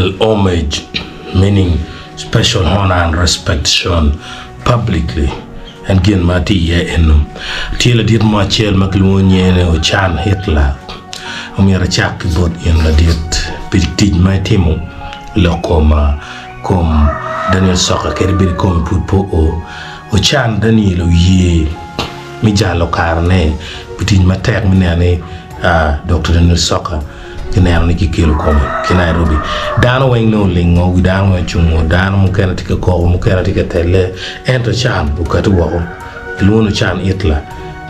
Special homage meaning special honor and respect shown publicly en gin ma tye iye eno. Tye ladit mo acel ma kilwongo nyinge ni Ocan Hitler. Omyero acak ki bot in ladit pi tic ma itimo i lok kom kom Daniel Soka kadi bed kome pud pe oo. Ocan Daniel oye me jalo karene pi tic matek me neno ni Dokta Daniel Soka kineno ni kikelo kome ki Nairobi. Dano weng nongo olingo, wi dano weng ocungo, dano mukene tye ka koko, mukene tye ka telle, ento Can okati woko. Kilwongo ni Can Itla.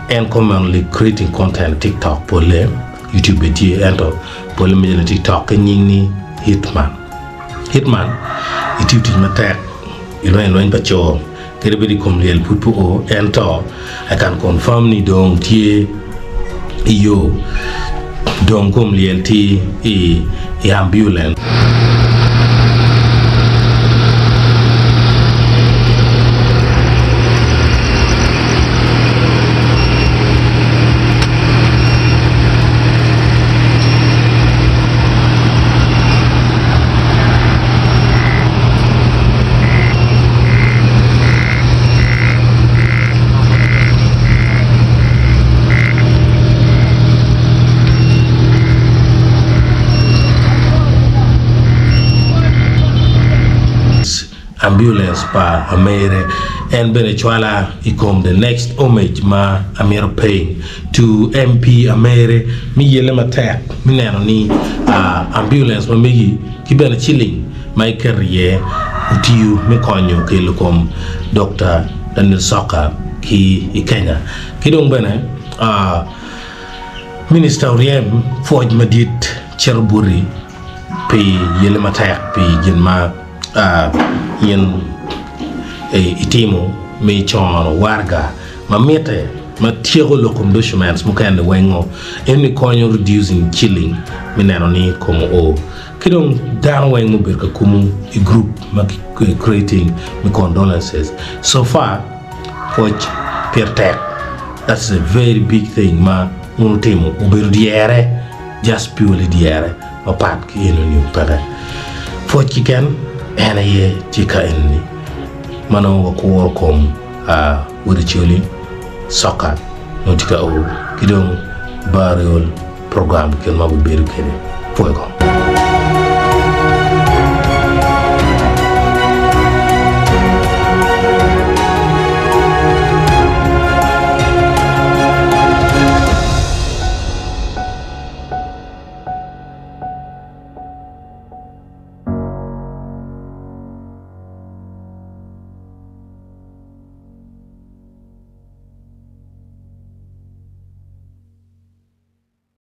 En commonly creating content TikTok polle, YouTube bene tye ento polle majorly TikTok ki nying ni Hitman. Hitman itiyo tic matek ilwenyo lweny pa co kadi bed i kom lyel pud pe oo ento I can confirm ni dong tye i yo dong kom lyel tye i ambulance. Ambulance pa Amere en bene cwala i kom the next homage ma amito paying to MP Amere me yelle matek me neno ni ambulance ma megi ki bene ciling ma iketo iye otiyo me konyo kelo kom Dokta Daniel Soka ki i Kenya. Ki dong bene Minista Oryem pwoc madit cito boti pi yelle matek pi gin ma in itimo me cono waraga ma mitte ma tyeko lok kom documents mukene wengo eni konyo reducing ciling me neno ni kom oo. Ki dong dano weng mubedo ka kumu i group ma ki creating me condolences so far pwoc pire tek that's a very big thing ma wun wutimo obedo dyere just purely dyere mapat ki eno ni peke pwoc kiken en aye tye ka eni ma nongo wakuro kom wod Acholi soka nongo tye ka o ki dong burial program kit ma wabibedo kwede. Pwoyo kong.